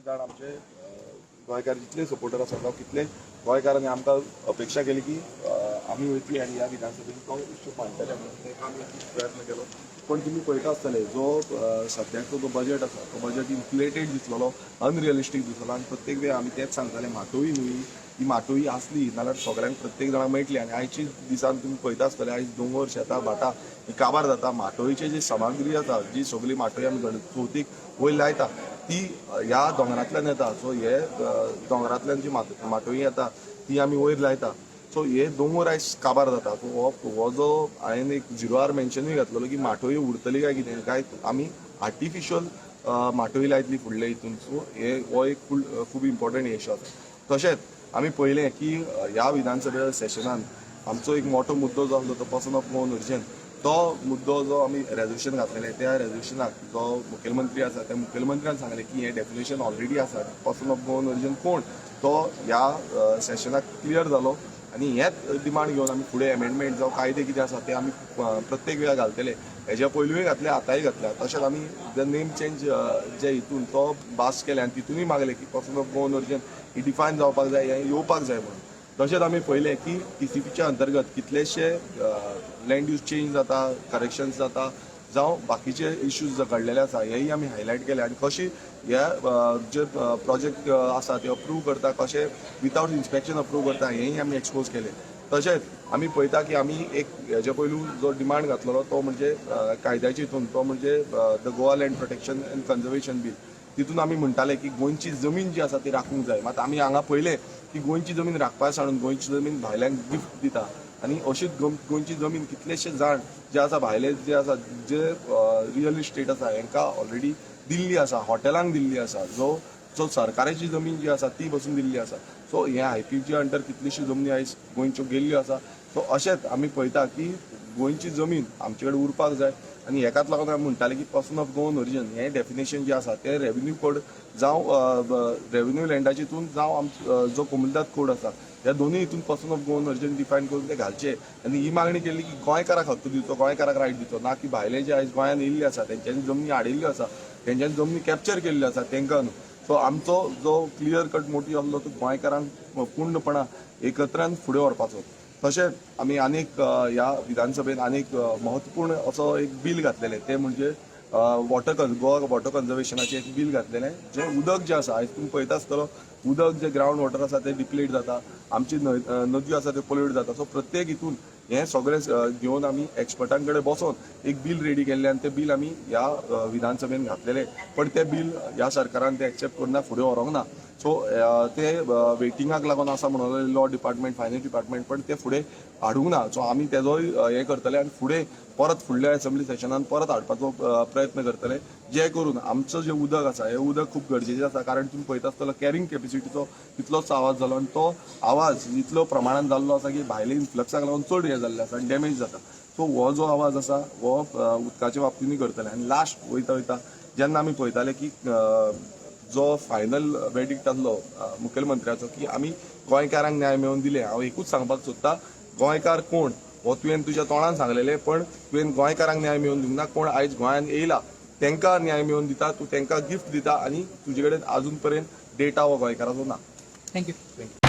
जाण आमचे गोंयकार जितले सपोर्टर आसा जावं कितले गोंयकारांनी आमकां अपेक्षा केली की आमी वयतली आनी ह्या विधानसभेन तो इश्यू मांडटले म्हणून ते आमी प्रयत्न केलो. पण तुमी पळयता आसतले, जो सद्याचो जो बजेट आसा तो बजेट इन्फ्लेटेड दिसलेलो, अनरियलिस्टीक दिसलेलो. आनी प्रत्येक वेळ आमी तेंच सांगताले, माटोळी न्हय ही, माटोळी आसली नाल्यार सगळ्यांक, प्रत्येक जाणांक मेळटली. आनी आयची दिसान तुमी पळयता आसतले, आयज दोंगर, शेतां, भाटां ही काबार जाता. माटोळीची जी सामग्री आसा, जी सगळी माटोळी आमी गण चवथीक वयर लायता, ती ह्या दोंगरांतल्यान येता. सो हे दोंगरांतल्यान जी माटोळी येता ती आमी वयर लायता. सो हे दोंगर आयज काबार जाता. सो हो जो हांवें एक झिरो आर मेन्शनूय घातलेलो की माटोळी उरतली काय कितें, काय आमी आर्टिफिशियल माटोळी लायतली फुडले हितून. सो हे हो एक खूब इम्पॉर्टंट इशू आसा. तशेंच आमी पळयलें की ह्या विधानसभे सेशनान आमचो एक मोठो मुद्दो जो आसलो तो पर्सन ऑफ गोवन ओरिजन. तो मुद्दो जो आमी रेजोल्युशन घातलेलें, त्या रेजोल्युशनाक जो मुखेलमंत्री आसा त्या मुखेलमंत्र्यान सांगलें की हें डेफिनेशन ऑलरेडी आसा, पर्सन ऑफ गोवन ओरिजन कोण, तो ह्या सेशनाक क्लियर जालो. आनी हेच डिमांड घेवन आमी फुडें एमेंडमेंट जावं कायदे कितें आसा ते आमी प्रत्येक वेळार घालतले. हेज्या पयलूय घातले, आतांय घातल्या. तशेंच आमी the name change जे हितून तो भास केले आनी तितूनय मागले की person of Goan origin he define जावपाक जाय, हें येवपाक जाय म्हणून. तशेंच आमी पळयलें की टीसीपीच्या अंतर्गत कितलेशे लँड यूज चेंज जाता, करेक्शन्स जाता, जावं बाकीचे इश्यूज घडलेले आसा, हेय आमी हायलायट केले. आनी कशी हे जे प्रोजेक्ट आसा ते अप्रूव करता, कशे वितावट इन्स्पेक्शन अप्रूव करता, हेंय आमी एक्सपोज केले. तशेंच आमी पळयता की आमी एक हेजे पयलू जो डिमांड घातलेलो तो म्हणजे कायद्याच्या हितून, तो म्हणजे the Goa Land Protection and Conservation Bill. तितून आमी म्हणटाले की गोंयची जमीन जी आसा ती राखूंक जाय. मात आमी हांगा पळयलें की गोंयची जमीन राखपा सांडून गोंयची जमीन भायल्यांक गिफ्ट दिता. आनी अशीच गोंयची जमीन कितलेशे जाण जे आसा, भायले जे आसा, जे रियल इस्टेट आसा, हेंकां ऑलरेडी दिल्ली आसा, हॉटेलांक दिल्ली आसा, जो जो सरकाराची जमीन जी आसा ती बसून दिल्ली आसा. सो हे आयपीच्या अंडर कितलीशी जमनी आयज गोंयच्यो गेल्ल्यो आसा. सो अशेंच आमी पळयता की गोंयची जमीन आमचे कडेन उरपाक जाय. आनी हेकाच लागून आमी म्हणटाले की पर्सन ऑफ गोवन ओरिजन हें डेफिनेशन जें आसा तें रेव्हेन्यू कोड जावं रेव्हेन्यू लँडाच्या हितून जावं आमचो जो कोमुनिदाद कोड आसा, ह्या दोनूय हितून person of Goan origin define करून ते घालचे. आनी ही मागणी केली की गोंयकाराक हक्क दिवचो, गोंयकाराक रायट दिवचो, ना की भायले जे आयज गोंयांत येयल्ले आसा, तेंच्यांनी जमनी हाडिल्ल्यो आसा, तेंच्यांनी जमनी कॅप्चर केल्ल्यो आसा, तेंकां न्हू. सो आमचो जो क्लियर कट मोटीव आसलो तो गोंयकारांक पूर्णपणान एकत्रान फुडें व्हरपाचो. तशेंच आमी आनीक ह्या विधानसभेन आनीक महत्वपूर्ण असो एक बील घातलेलें, तें म्हणजे वॉटर गोवा वॉटर कन्जर्वेशनाचें एक बील घातलेलें, जें उदक जें आसा, आयज तुमी पळयता आसतलो, उदक जें ग्रावंड वॉटर आसा तें डिप्लीट जाता, आमची न्हंय, नदयो आसा त्यो पोल्यूट जाता. सो प्रत्येक हितून हें सगळें घेवन आमी एक्सपर्टां कडेन बसोन एक बील रेडी केल्लें आनी तें बील आमी ह्या विधानसभेन घातलेलें. पण तें बील ह्या सरकारान तें एक्सेप्ट करुना, फुडें व्हरूंक ना. सो ते वेटिंगाक लागून आसा म्हणून लॉ डिपार्टमेंट, फायनान्स डिपार्टमेंट, पण ते फुडें हाडूंक ना. सो आमी तेजोय हें करतले आनी फुडें परत फुडल्या असेंब्ली सेशनान परत हाडपाचो प्रयत्न करतले, जे करून आमचो जें उदक आसा, हें उदक खूब गरजेचें आसा. कारण तुमी पळयता आसतलो, कॅरिंग कॅपेसिटीचो तितलोच आवाज जालो आनी तो आवाज इतलो प्रमाणान जाल्लो आसा की भायले इन्फ्लक्साक लागून चड हें जाल्लें आसा आनी डॅमेज जाता. सो हो जो आवाज आसा हो उदकाच्या बाबतीनूय करतले. आनी लास्ट वयता वयता जेन्ना आमी पळयताले की जो फायनल वेडिक्ट आसलो मुखेलमंत्र्याचो की आमी गोंयकारांक न्याय मेळोवन दिले, हांव एकूच सांगपाक सोदता, गोंयकार कोण हो तुवें तुज्या तोंडान सांगलेलें, पण तुवें गोंयकारांक न्याय मेळोवन दिवंक ना. कोण आयज गोंयांत येयला तांकां न्याय मेळोवन दिता, तूं तांकां गिफ्ट दिता आनी तुजे कडेन अजून पर्यंत डेटा हो गोंयकाराचो ना. Thank you. Thank you.